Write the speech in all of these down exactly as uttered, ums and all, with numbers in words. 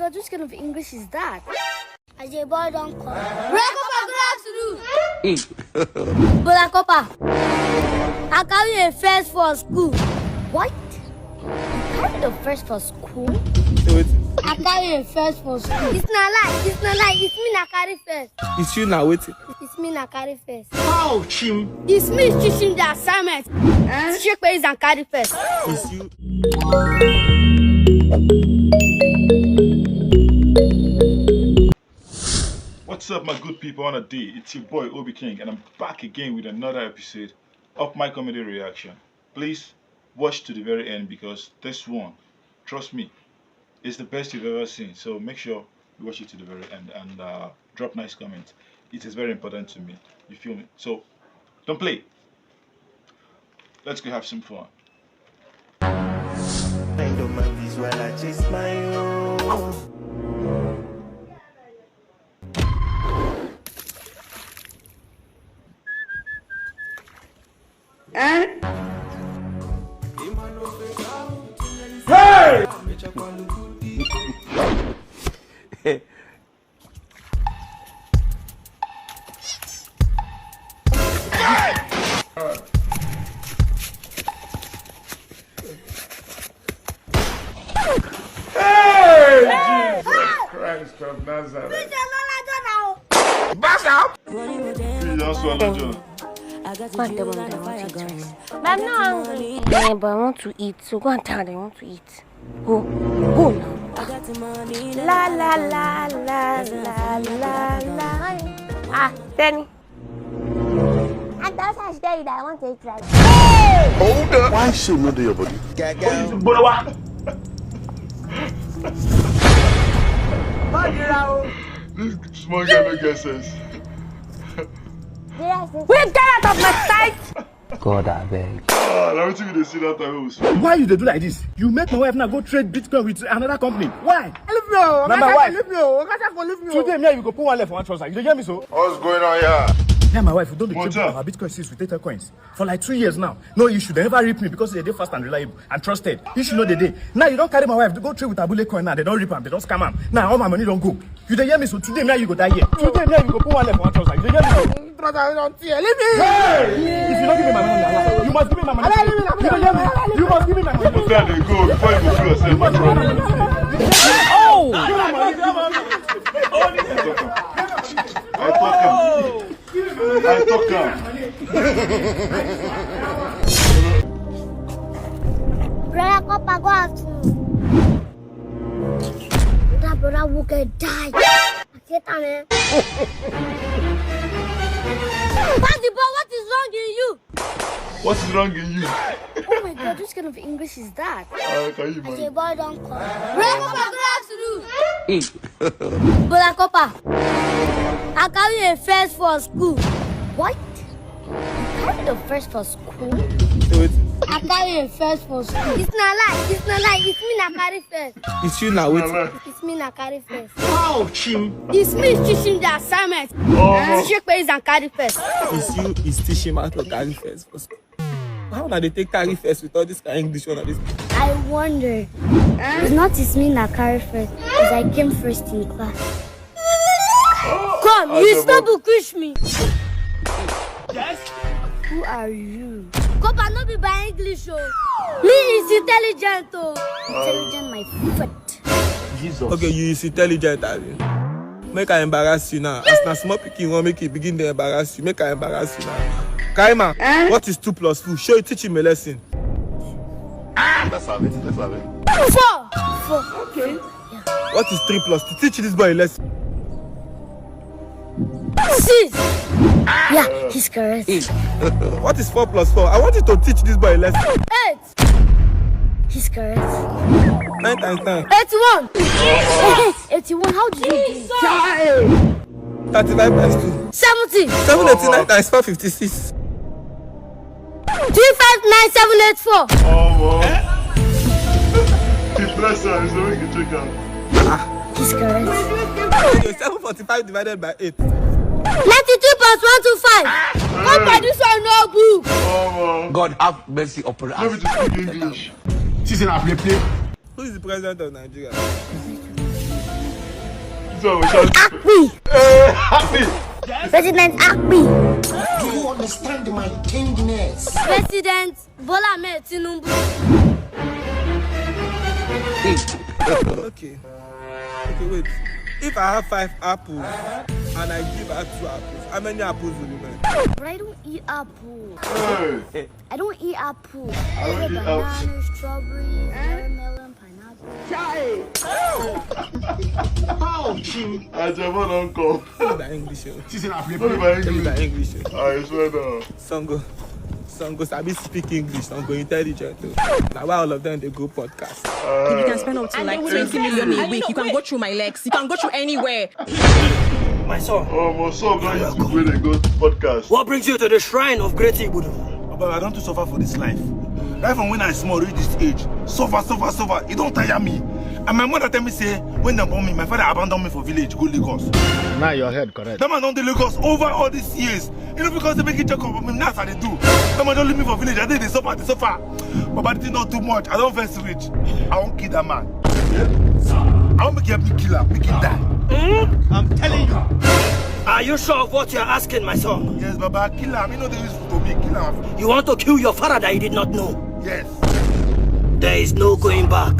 What kind of English is that? As a boy don come. Brother Copper, good afternoon. Brother Copper, I carry a first for school. What? You carry the first for school? Say wetin? I carry a first for school. It's not lie. It's not lie. It's me na carry first. It's you na wetin? It's me na carry first. How, Chim? It's me teaching the assignment. Eh? Shake is and carry first. It's you. What's up, my good people? On a day, it's your boy Obi King, and I'm back again with another episode of my comedy reaction. Please watch to the very end because this one, trust me, it's the best you've ever seen. So make sure you watch it to the very end and uh, drop nice comments. It is very important to me. You feel me? So don't play. Let's go have some fun. Mind your mind is while I chase my own. Eh? Hey! Hey, Jesus Christ of Nazareth. Basa! Please, just one, John. Go and tell mommy that I want to eat rice. But I'm not hungry. Yeah, but I want to eat. So go and tell her that I want to eat. Go. Go now. La, la, la, la, la, la, la. Ah, Tenny. And that's how she tell you that I want to eat rice. Hold up. Why shame no dey your body? This small girl no get sense. We get out of my sight. God, I beg. Ah, na wetin we dey see that time wey we small. Why you dey do like this? You make my wife now go trade Bitcoin with another company. Why? Leave me o. Na my wife. Leave me o. Oga Safo, leave me o. Today, me and you go put one leg for one trouser. You dey hear me so? What's going on here? Me and my wife, we don dey trade our Bitcoin since we take her coins. For like two years now. No issue. They never rip me because they dey fast and reliable and trusted. Issue no dey dey. Now you don carry my wife go trade with Abule coin now. They don rip am. They don scam am. Now all my money don go. You dey hear me so? Today, me and you go die here. Today, me and you go put one leg for one trouser. You dey hear me so? Brother, don't tear. Leave me. Hey! If you don't give me my money, you must give me my money. You dey hear me? You must give me my money. Before you go, before you go kill yourself. You must give me my money. Oh! I talk am. I talk am. Brother Copper, go afternoon. That brother will get die. I hate am, eh? Pass the ball, what is wrong in you? What is wrong in you? Oh my God, what kind of English is that? Uh, can you imagine? As a boy don come. Brother Copper, good afternoon. Brother Copper, I carry a first for school. What? You carry the first for school? Say wetin? I carry a first for school. It's not lie. It's not lie. It's me na carry first. It's you na wetin? It's me na carry first. How, Chim? It's me teaching the assignment. Oh. Shake is and carry first. It's you is teaching how to carry first for school. How una dey take carry first with all this kind English one of this? I wonder. It's not it's me na carry first, because I came first in class. Come, you stop to push me. Yes? Who are you? Copper, no be by English o. Me is intelligent o. Intelligent, my foot. Jesus. Okay, you is intelligent, abi? Make I embarrass you now. As na small pikin wan make you begin dey embarrass you, make I embarrass you now. Kaima, what is two plus two? Show you, teach him a lesson. Let's have it. Let's have it. Four. Four. Okay. What is three plus two? Teach this boy a lesson. Six. Yeah, he's correct. What is four plus four? I want you to teach this boy a lesson. Eight. He's correct. Nine times nine. Eighty-one. Eighty-one. How did you do it? Thirty-five times two. Seventy. Seven eighty-nine times four fifty-six. Three five nine seven eight four. Oh, wow. The pressure is very critical. He's correct. Okay, seven forty-five divided by eight. Ninety-two point one two five. Come by this one, no book. Oh, wow. God have mercy upon us. Let me just speak English. She's in a play play. Who is the president of Nigeria? So we shall. Akpi! Eh, happy! President Akpi! Do you understand my tenderness? President Bola Ahmed Tinubu. Okay. Okay, wait. If I have five apples and I give her two apples, how many apples will you buy? But I don't eat apples. Hey! I don't eat apples. I don't eat Banana, apples. Strawberries, watermelon, pineapple. How, Jimmy? Ajabo don come. Tell me by English, oh. She's in our Tell me play. by Tell me by English. English, oh. I swear down. Sango, Sango sabi speak English. Sango intelligent, oh. Now why all of them they go podcast? You can spend up to like twenty million a week. You can go through my legs. You can go through anywhere. My son, Oh, my son, don't use people wey dey go podcast. What brings you to the shrine of great Igbudu? Baba, I don too suffer for this life. Right from when I small reach this age, suffer, suffer, suffer. E don tire me. And my mother tell me say when dem born me, my father abandon me for village, go Lagos. Now your head correct. That man don dey Lagos over all these years. You know because they make it check up on me, now as I dey do. That man don leave me for village. I dey dey suffer, dey suffer. Baba, the thing don too much. I don vex reach. I wan kill that man. I wan make he help me kill am, make him die. I'm telling you. Are you sure of what you're asking, my son? Yes, Baba, kill am. You know they use to me, kill am. You want to kill your father that you did not know? Yes. There is no going back.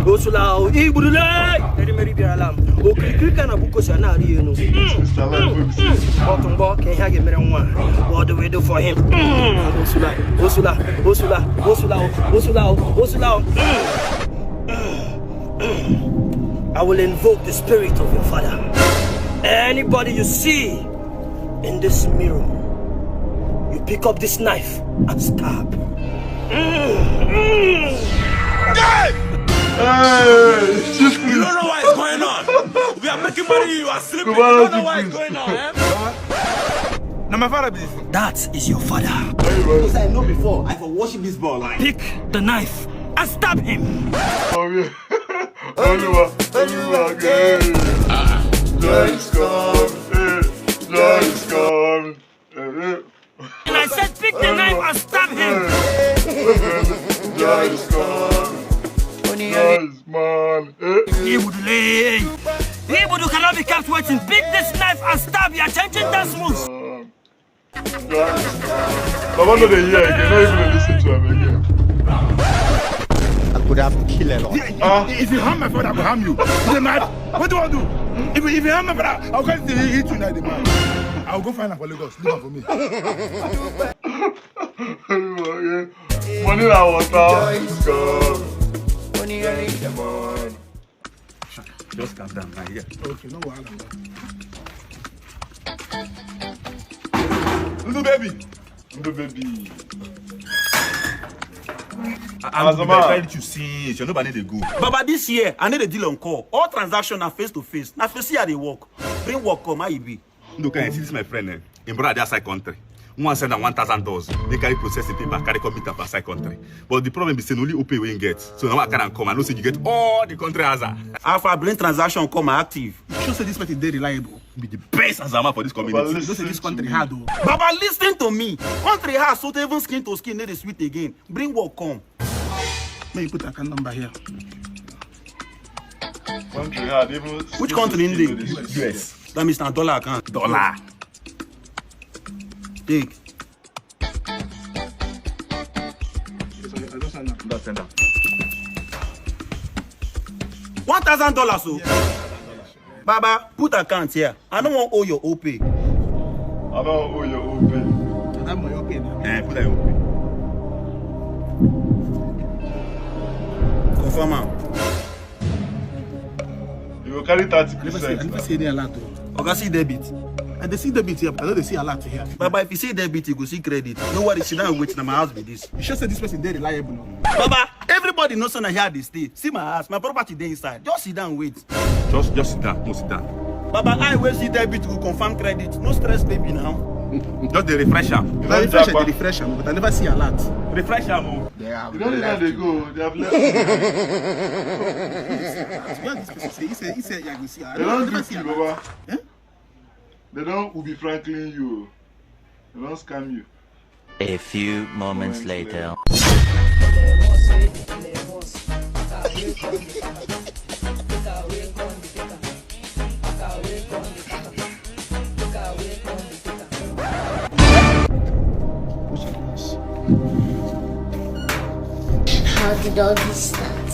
Osula o, Ibudule! Erimeri biara lam. Okirikiri kana buko sa na ari enu. Mister Life, we be six. Bọtụmgbọ ka ihe a ga-emere nwa. What do we do for him? Osula, Osula, Osula, Osula, Osula, Osula. I will invoke the spirit of your father. Anybody you see in this mirror, you pick up this knife and stab. Hey! You don't know what is going on. We are making money, you are sleeping. You don't know what is going on, eh? Now my father be this. That is your father. Because I know before, I for worship this ball. Like, Pick the knife and stab him. Oluwa, Oluwa, again. Joy is come. Hey, joy is come. Hey, hey. And I said, pick the knife and stab him. Joy is come. Joy is man. Hey. Ibudule. Ibudu cannot be kept waiting. Pick this knife and stab. You are changing dance moves. Baba no dey hear again, no even dey listen to am again. I could have killed a lot. Ah. If you harm my father, I go harm you. You dey mad? What do you want to do? If you, if you harm my father, I'll go hit you like the man. I'll go find am for Lagos. Leave am for me. Money na water. Money na water. Just calm down, man. Yeah. Okay, no wahala. Little baby. Little baby. I, I'm As a man. Trying to see. You know, nobody dey go. Baba, this year I need a deal on call. All transaction are face to face. Now, if you see how they work, bring work come. How you be? Look, I see this my friend. Eh? Him brother dey outside country. One send am one thousand dollars. They carry process the paper, carry come meet am for outside country. But the problem is say na only Opay wey him get. So now I carry am come. I know say you get all the country answer. Alpha, bring transaction come active. You sure say this person dey reliable? Be the best as a man for this community. You know say this country hard o. Baba, listen to me. Country hard, so even skin to skin, no dey sweet again. Bring work come. May you put account number here. Country hard, even Which country in the U S? That means na dollar account. Dollar. Take. One thousand dollars o. Baba, put account here. I no wan owe your Opay. I no wan owe your Opay. That my Opay na. Eh, put that your Opay. Confirm am. You go carry thirty I never see, I percent. never see any alert o. Oga, see debit. I dey see debit here, but I no dey see alert here. Baba, if you see debit, you go see credit. No worry, sit down and wait. Na my house be this. You sure say this person dey reliable o? Baba, everybody knows say na here I dey stay. See my house, my property dey inside. Just sit down and wait. Just, just sit down. No, sit down. Baba, I wey see debit go confirm credit. No stress, baby, now. Just dey refresh am. Na refresh, I dey refresh am, but I never see alert. Refresh am o. You don't need that they go. They have left. Where this person say? He say, he say, yeah, go see. I They don't never do see you, alert. Baba. They don't will be Franklin you. They don't scam you. A few moments later. Dem boss wey dey kill dem boss. Make I wake up, make I wake up, make I wake up, make I How did all this start?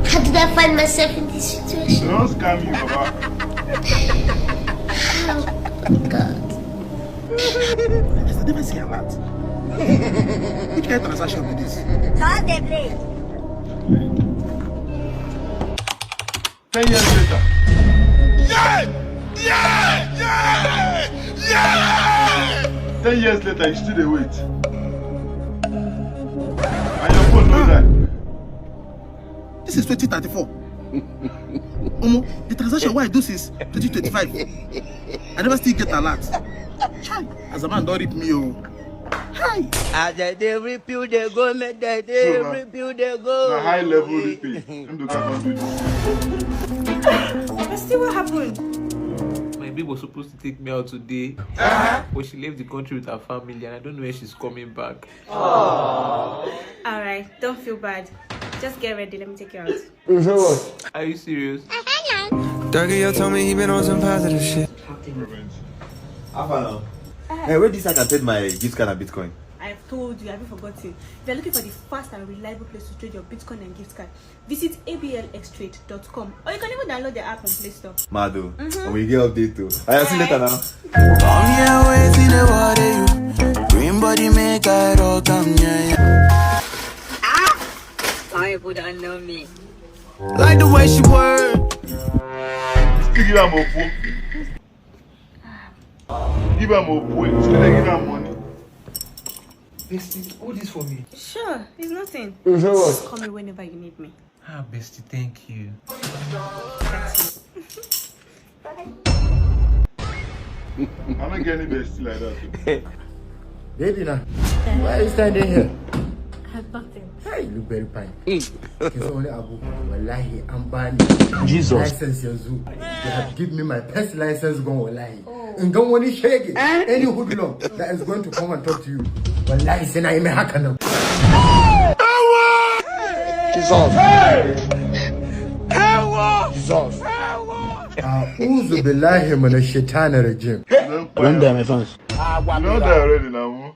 How did I find myself in this situation? Don't scam you, Baba. How? God. I never see alert. Which kind of transaction be this? Stop the play. Ten years later. Yeah! Yeah! Yeah! Yeah! Ten years later, you still dey wait. And your phone no die. This is twenty thirty-four. Omo, the transaction wey I do since twenty twenty-five, I never still get alert. Chai, as a man don rip me o. Hi. As dem dey rip you dey go, make dem dey So na- rip you dey go. Na high level repeat. Him do come do this. Bestie, what happened? My babe was supposed to take me out today, but she left the country with her family, and I don't know when she's coming back. Alright, don't feel bad. Just get ready, let me take you out. Are you serious? Dougie, you told me he been on some positive shit. How far now? Hey, where this I can take my gift card and Bitcoin? I've told you, have you forgotten? If you're looking for the fast and reliable place to trade your Bitcoin and gift card, visit A B L X trade dot com, or you can even download the app on Play Store. Mado, and we get update too. I see you later now. Come here, waiting the water you. Green body make I roll come, yeah, yeah. Some people don't know me. Like the way she work. Still give am opo. Give am opo. Still dey give am money. Bestie, hold this for me. Sure, it's nothing. Is that what? Just call me whenever you need me. Ah, bestie, thank you. I don't get any bestie like that. Baby na, why are you standing here? I have nothing. Hey, you look very fine. Kin san wani abu? Wallahi, an bani Jesus. License yanzu. They have given me my first license gun, wallahi. In gan wani shege, any hoodlum that is going to come and talk to you. Wallahi, sai na yi mai haka nan. Jesus. Jesus. A'udhu billahi minash shaitanir rajim. I don't die, my fans. You don't die already now.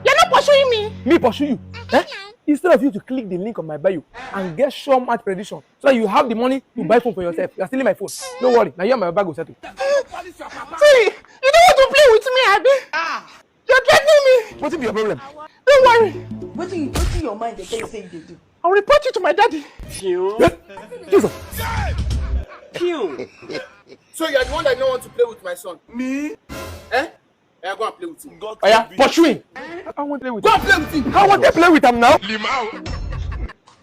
You're not pursuing me. Me pursue you? Eh? Instead of you to click the link on my bio and get sure mad prediction so that you have the money to buy phone for yourself, you're stealing my phone. No worry, now you and my bag will settle. See, you don't want to play with me, Abby. You're threatening me. What be your problem? Don't worry. Wetin wetin your mind dey tell you say you dey do? I'll report you to my daddy. Jesus. Pew. So you are the one that don't want to play with my son? Me? Eh? Eh, go and play with him. Oh yeah, pursue him. I want to play with Go and play with him. I want to play with him now.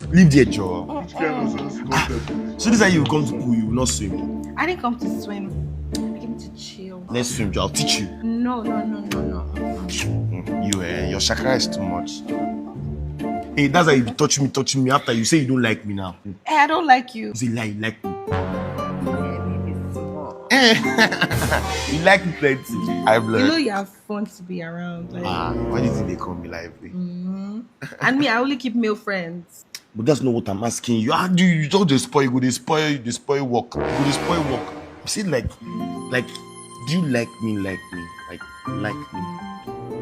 Leave there, Joe. So this how you come to pool, you will not swim. I didn't come to swim. I came to chill. Let's swim, Joe. I'll teach you. No, no, no, no, no. Mm, You, eh, your shakara is too much. Hey, that's how you be touch me, touch me. After you say you don't like me now. Eh, I don't like you. It's a lie, you like me. Yeah, maybe small. Eh, you like me plenty. I blood. You know you have fun to be around. Like, Ah, why do you think they call me lively? And me, I only keep male friends. But that's not what I'm asking you. How do you, you just dey spoil, you go dey spoil, you dey spoil work, you go dey spoil work. See, like, like, do you like me, like me, like, like me?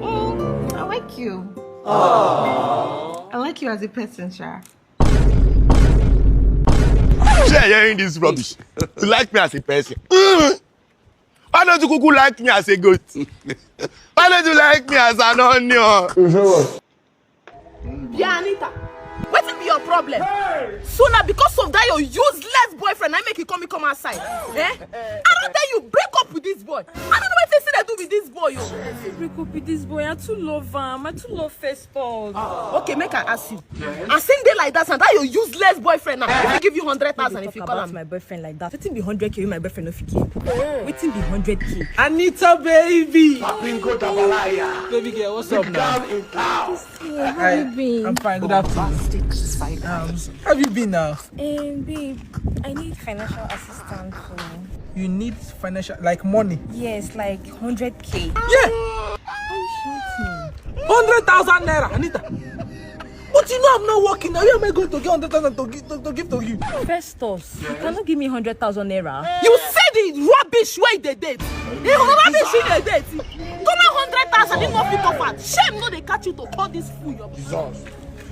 Mm, I like you. I like you as a person, Sha. Shey you're hearing this rubbish? You like me as a person? Mm. Why don't you kuku like me as a goat? Why don't you like me as an onion? Yeah, Anita. Wetin be your problem? So na because of that your useless boyfriend na make you come come outside. Eh? I don tell you break up with this boy. I don't know wetin still dey do with this boy o. Break up with this boy. I too love him. I too love first born. Okay, make I ask you. As him dey like that, and that your useless boyfriend now, if he give you hundred thousand, if you call about him. My boyfriend like that, wetin be hundred k wey my boyfriend no fit give? Wetin be hundred k? Anita baby. Babingo Dabalaya. Baby girl, what's up now? Down in town. Yeah, how you been? I'm fine. Good afternoon. Um, how have you been now? Um, babe, I need financial assistance. So. You need financial, like money. Yes, like hundred k. Yeah. Hundred thousand naira, Anita. But you know I'm not working now. Where am I going to get hundred thousand to give to, to give to you? Festus, you cannot give me hundred thousand naira. You said the rubbish where they date. The rubbish where they date. Come on, hundred thousand if not fit of am. Shame no dey catch you to call this fool your mama.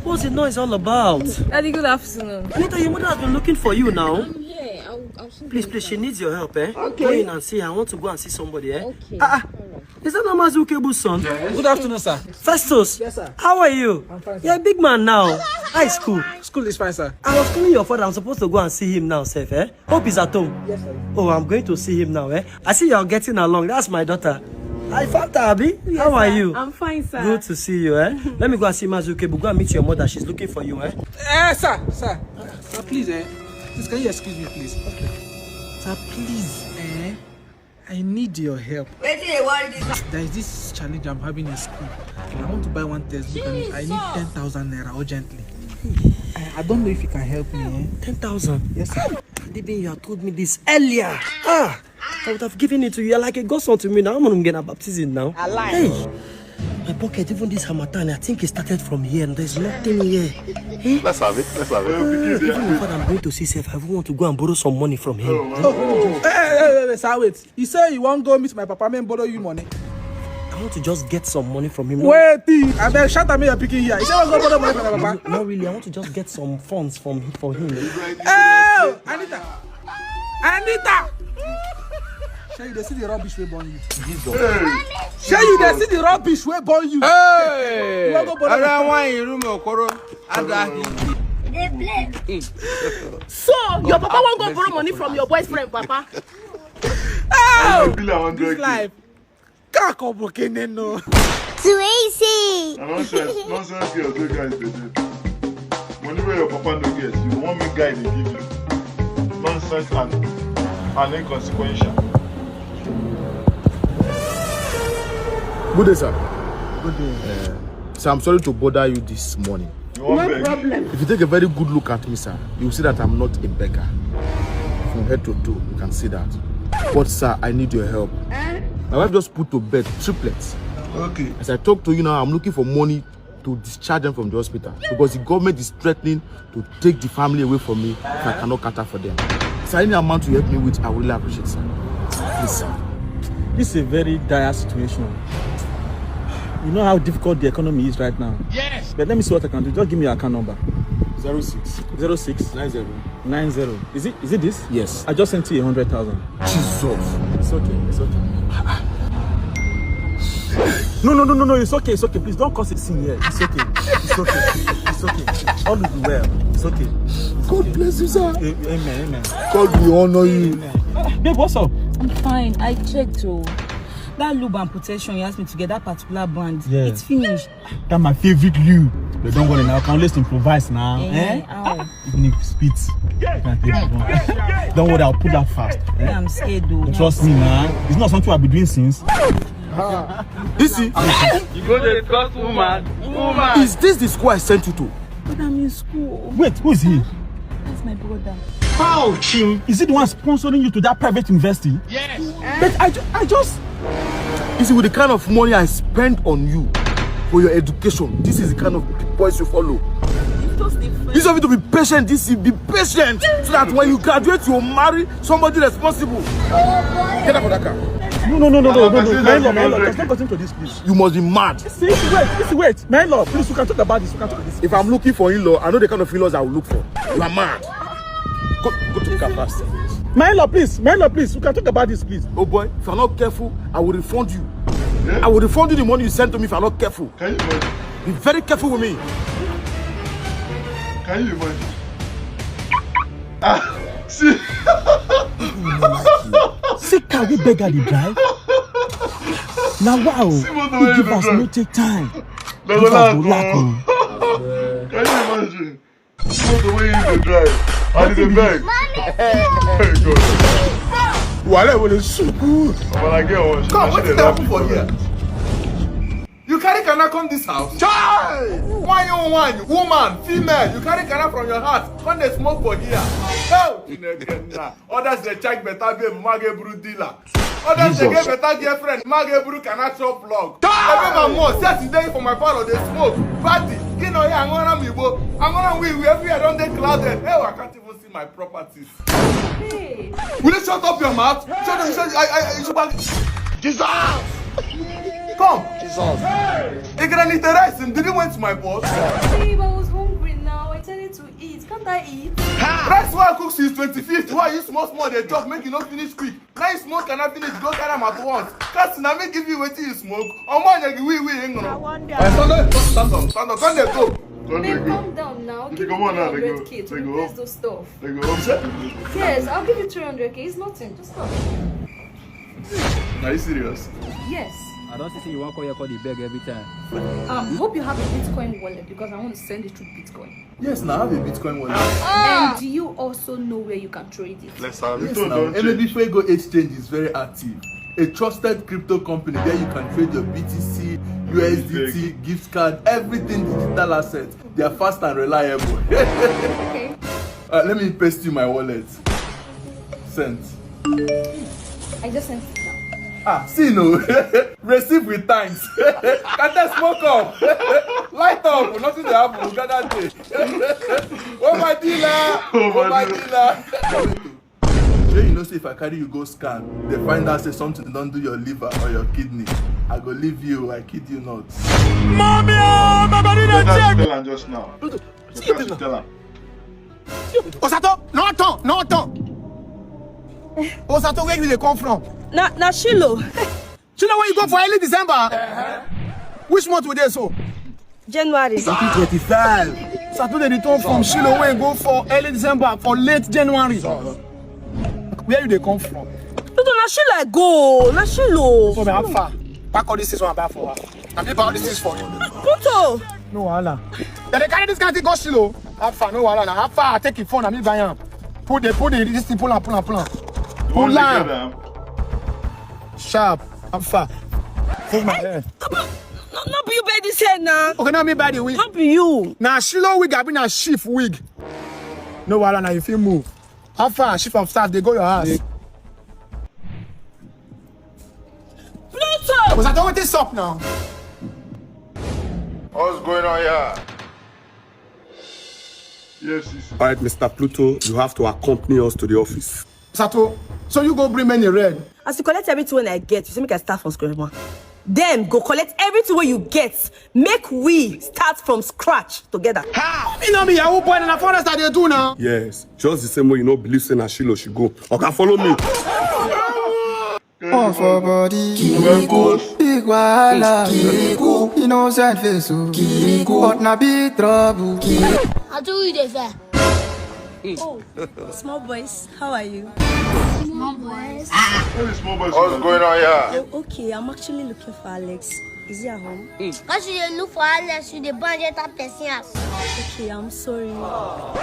What's the noise all about? Daddy, good afternoon. Anita, your mother has been looking for you now. Yeah, I'll, I'll soon Please, please, she needs your help, eh? Go in and see her. I want to go and see somebody, eh? Okay. Ah, ah. Is that not Mazu Kebu's son? Good afternoon, sir. Festus, Yes, sir. How are you? I'm fine, sir. You're a big man now. High school. School is fine, sir. I was calling your father. I'm supposed to go and see him now, sef, eh? Hope he's at home. Yes, sir. Oh, I'm going to see him now, eh? I see you're getting along. That's my daughter. Hi, Fanta Abi. How are you? I'm fine, sir. Good to see you, eh? Let me go and see Mazu Kebu. Go and meet your mother. She's looking for you, eh? Eh, sir, sir, sir, please, eh, please, can you excuse me, please? Sir, please, eh, I need your help. Wetin dey worry this man? There is this challenge I'm having in school. I want to buy one textbook and I need ten thousand naira urgently. I, I don't know if you can help me, eh? Ten thousand. Yes, sir. Dibin, you had told me this earlier. Ah, I would have given it to you. You're like a godson to me now. I'm gonna baptism now. Hey, my pocket, even this harmattan, I think it started from here, and there's nothing here. Eh? Let's have it. Let's have it. Even in fact, I'm going to see sef. I even want to go and borrow some money from him. Hey, hey, hey, hey, sir, wait. You say you wan go meet my papa, make him borrow you money? I want to just get some money from him. Wait, abeg, shout am make your pikin hear. You say you wan go borrow money from your papa? Not really. I want to just get some funds from for him. Oh, Anita. Anita. Shey you dey see the rubbish wey born you? Shey you dey see the rubbish wey born you? Hey! You wan go borrow Ara money? Wan Irumo Okoro. Ada. So, your papa wan go borrow money from your boyfriend, papa? Oh, Be like hundred this K. Life. Kakobokene no. Too easy. Na nonsense, nonsense girls wey guys dey do. Money wey your papa no get, you wan make guy dey give you. Nonsense and and inconsequential. Good day, sir. Good day. Uh, sir, I'm sorry to bother you this morning. You wan beg? If you take a very good look at me, sir, you will see that I'm not a beggar. From head to toe, you can see that. But, sir, I need your help. My wife just put to bed triplets. Okay. As I talk to you now, I'm looking for money to discharge them from the hospital because the government is threatening to take the family away from me if I cannot cater for them. Sir, any amount you help me with, I will really appreciate, sir. Please, sir. This is a very dire situation. You know how difficult the economy is right now. Yes. But let me see what I can do. Just give me your account number. Zero six. Zero six. Nine zero. Nine zero. Is it? Is it this? Yes. I just sent you a hundred thousand. Jesus. It's okay. It's okay. No, no, no, no, no. It's okay. It's okay. Please don't cause a scene here. It's okay. It's okay. It's okay. All will be well. It's okay. God bless you, sir. A- Amen. Amen. God will honor you. Amen. Ah, babe, what's up? I'm fine. I checked, oh. That lube and protection you asked me to get, that particular brand, Yeah. It's finished. That's my favorite lube. But don't worry now. I can always improvise now. Eh, Eh? how? Even if it spits. You can take it on. Don't worry, I'll put that fast. Eh? Yeah, I'm scared, though. Trust me now. It's not something I've been doing since. This is, You go dey trust woman. Woman. Is this the school I sent you to? But I'm in school. Wait, who is he? That's my brother. Is it the one sponsoring you to that private university? Yes. But I, ju- I just. You see, with the kind of money I spend on you for your education, this is the kind of boys you follow. It's just the You just need to be patient this year. Be patient so that when you graduate, you marry somebody responsible. Get out of that car. No, no, no, no, no, no, no. Madam, My lord, my madam, lord, let's not continue to this, please. You must be mad. See, wait, see, wait. My lord, please, we can talk about this. We can talk about this. If I'm looking for in-law, I know the kind of in-laws I will look for. You are mad. Go, go to the car fast. My lord, please. My lord, please. We can talk about this, please. Oh boy, if you're not careful, I will refund you. I will refund you the money you sent to me if you're not careful. Can you imagine? Be very careful with me. Can you imagine? Ah, see. See car wey beggar dey drive. Na wow. See motor He wey give dey us drive. No take time. Dem Give go us laugh go laugh o. O. Can you imagine? See motor wey you dey drive and you dey beg. Hey God. Wale will suku. But I get one. Come, wetin dey happen for here? You carry kana come this house? Chai! Why you one woman, female? You carry kana from your house, come dey smoke for here. Hell, Chineke nna. Others dey check better babe, ma get brew dealer. Others dey get better girlfriend, ma get brew kana chop log. Every man more, set today for my parlor dey smoke. Party. Kí ni ọ̀yá àwọn ará mi bó? Àwọn ará wí ìwé everywhere don dey clouded. Hey, I can't even see my properties. Hey. Will you shut up your mouth? Shut up, shut up. I, I, I, shut up. Jesus! Come. Jesus. Hey! Ị gara n'ite rice, did you went to my boss? Babe, I was hungry now. I tended to eat. Can't I eat? Rice wey I cook since twenty-fifth. Why you small small dey talk make you no finish quick? Now you smoke and I finish, go carry am at once. Cause na me give you wetin you smoke. Omo, you give we we hang on. Stand up, stand up, stand up. Come dey go. Babe, calm down now. Give me three hundred K to replace those stuff. They go. Yes, I'll give you three hundred K. It's nothing. Just stop. Are you serious? Yes. I don't see you wan call your call the beg every time. Um, hope you have a Bitcoin wallet because I want to send it through Bitcoin. Yes, now I have a Bitcoin wallet. And do you also know where you can trade it? Let's have it. Yes, now M A B Fuego Exchange is very active. A trusted crypto company where you can trade your B T C, U S D T, gift card, everything digital asset. They are fast and reliable. Okay. Uh, let me paste you my wallet. Sent. I just sent it now. Ah, see no. Receive with thanks. Kata smoke up. Light up. Nothing dey happen. We gather day. Oh my dealer. Oh my dealer. Shey you know say if I carry you go scan, they find out say something don do your liver or your kidney, I go leave you, I kid you not. Mommy, oh, my body dey check. Tell am just now. Tell am. Osato, no turn, no turn. Osato, where you dey come from? Na, na Shilo. Shilo, where you go for early December? Which month we dey so? January. Twenty twenty-five. Saturday return from Shilo wey go for early December for late January. Where you dey come from? Pluto, na Shilo I go. Na Shilo. So, how far? Pack all these things one back for her. Na me buy all these things for you. Pluto. No wahala. Dem dey carry this kind thing go Shilo. How far? No wahala. Na how far? I take it phone. Na me buy am. Put the, put the, this thing, pull am, pull am, pull am. Pull am. Sharp. How far? Hold my hair. No, no be you buy this hair now. Okay, now me buy the wig. No be you. Na Shilo wig, I be na chief wig. No wahala, now you fit move. How far? Chief of staff, they go your house. Pluto! Was I done with this up now? What's going on here? Yes, yes. All right, Mister Pluto, you have to accompany us to the office. Sato, so you go bring many red? As you collect everything wey I get, you say make I start from square one. Then go collect everything wey you get. Make we start from scratch together. Ha! You know me, Yahoo boy, and I forest I dey do now. Yes, just the same way you no believe say na Shilo she go. Oga, follow me. One for body, Kiriku. Big wahala, Kiriku. Innocent face, oh, Kiriku. But na big trouble, Kiriku. I do you dey fair. Oh, small boys, how are you? Small boys. What's going on here? Oh, okay, I'm actually looking for Alex. Is he at home? Because you dey look for Alex, you dey bang enter person house. Okay, I'm sorry.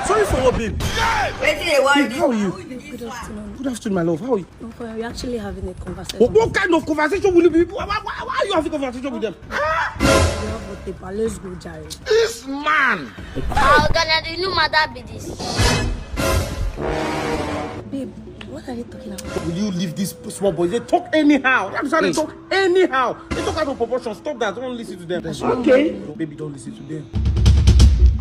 Sorry for what, babe? Wetin dey worry you? Babe, how are you? Good afternoon. Good afternoon, my love. How are you? Uncle, we're actually having a conversation. What, what kind of conversation will you be? Why, why, why, why are you having conversation with them? You have what, let's go, jare. This man! Ah, Oga, na the new mother be this. Babe, what are they talking about? Will you leave this small boy? They talk anyhow. That's how they talk anyhow. They talk out of proportion. Stop that. Don't listen to them. Okay. Baby, don't listen to them.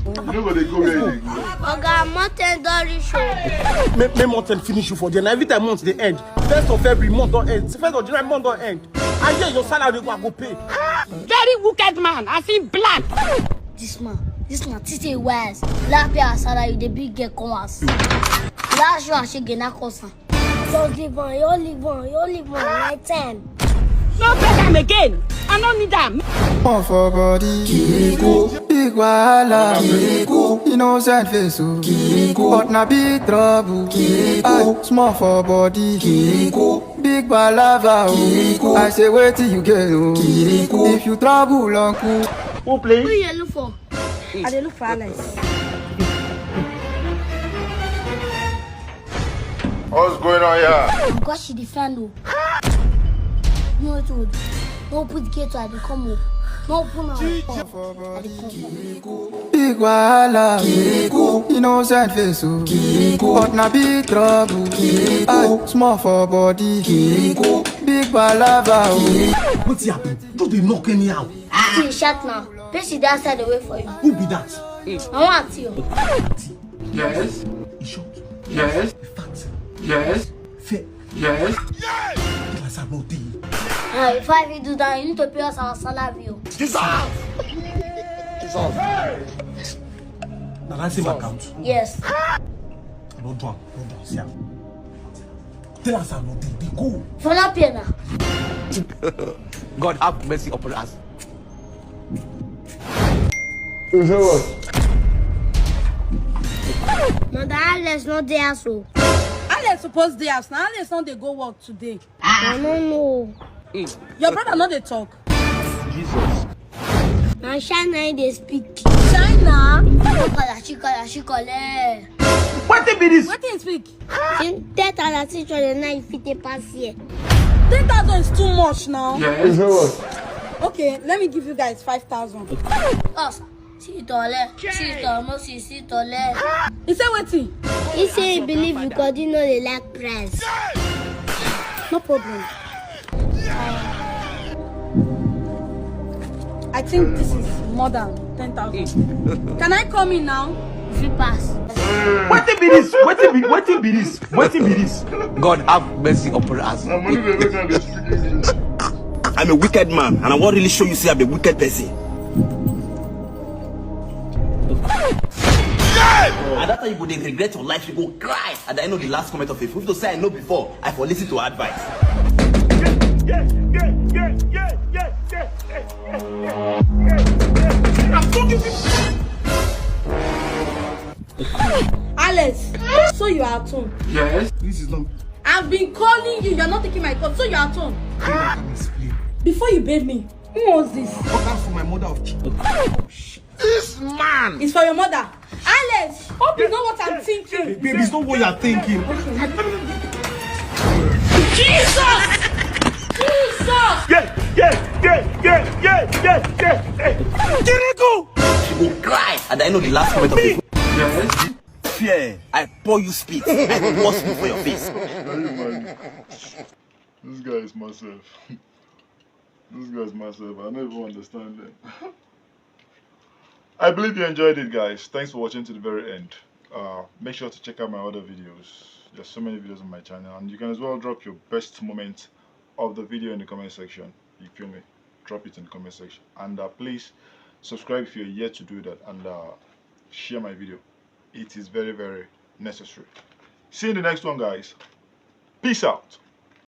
You know what they go where you go. Oga, mountain don reach o. May, may mountain finish you for there. Now every time month dey end, first of every month don end. First of July month don end. I hear your salary go, I go pay. Very wicked man. I feel black. This man, this man, tete wise. Laugh your salary, the big girl come house. Last year, she get na cause am. Just leave on, you leave on, you leave on. My time. No beg am again. I no need am. One for body, Kiriku. Big wahala, Kiriku. Innocent face, oh, Kiriku. But na big trouble, Kiriku. Aye, small for body, Kiriku. Big palava, oh, Kiriku. I say wetin you get, oh, Kiriku. If you trouble, uncle. Who play? Who you look for? I dey look for Alex. What's going on here? Because she dey find o. No, it would. No put gate, I dey come o. No open am. I dey come. Big wahala, Kiriku. Innocent face, oh, Kiriku. But na big trouble, Kiriku. Aye, small for body, Kiriku. Big palava, oh. Wetin happen? Just dey knock anyhow. See, shut now. Person dey outside dey wait for you. Who be that? I want you. Yes. In short, yes. In fact, yes. Fair. Yes. Tell us I'm not there. Uh, if I fit do that, you need to pay us our salary. Oh. Jesus! Jesus! Now that's him account. Yes. I don't do am. I don't do am. See am. Tell us I'm not there. They go. For that pay now. God have mercy upon us. You say what? Mother, Alex not there so. Alex suppose dey house now. Alex no dey go work today. I no know. Your brother no dey talk. Jesus. Na China he dey speak. China? Chikola, chikola, chikola. Wetin be this? Wetin he speak? Ten thousand six hundred naira fit take pass here. Ten thousand is too much now. Yes. You say what? Okay, let me give you guys five thousand. Us, see tole, see tole, see tole. He say wetin? He say he believe because he no dey like price. No problem. I think this is more than ten thousand. Can I come in now? If you pass. Wetin be this? Wetin be, wetin be this? Wetin be this? God have mercy upon us. Na money dey make am dey speak English. I'm a wicked man, and I wan really show you say I'm a wicked person. And that time you go dey regret your life, you go cry at the end of the last comment of a fool. If to say I know before, I for listen to advice. Yeah, yeah, yeah, yeah, yeah, yeah, yeah, yeah, yeah, yeah, yeah, yeah. I'm talking. Alex, so you are at home? Yes. This is not. I've been calling you. You're not taking my call. So you're at home. Let me explain. Before you bathe me, who owns this? Order for my mother of children. Oh, shit. This man. It's for your mother. Alex, hope you know what I'm thinking. Babe, it's not what you're thinking. Jesus! Jesus! Yeah, yeah, yeah, yeah, yeah, yeah, yeah, yeah. Jericho! She go cry at the end of the last comment of the. Yes. Fear, I pour you spit. I go pour spit for your face. Can you imagine? This guy is myself. This guy is myself. I don't even understand them. I believe you enjoyed it, guys. Thanks for watching to the very end. Uh, make sure to check out my other videos. There's so many videos on my channel, and you can as well drop your best moment of the video in the comment section. You feel me? Drop it in the comment section, and uh, please subscribe if you're yet to do that, and uh, share my video. It is very, very necessary. See you in the next one, guys. Peace out.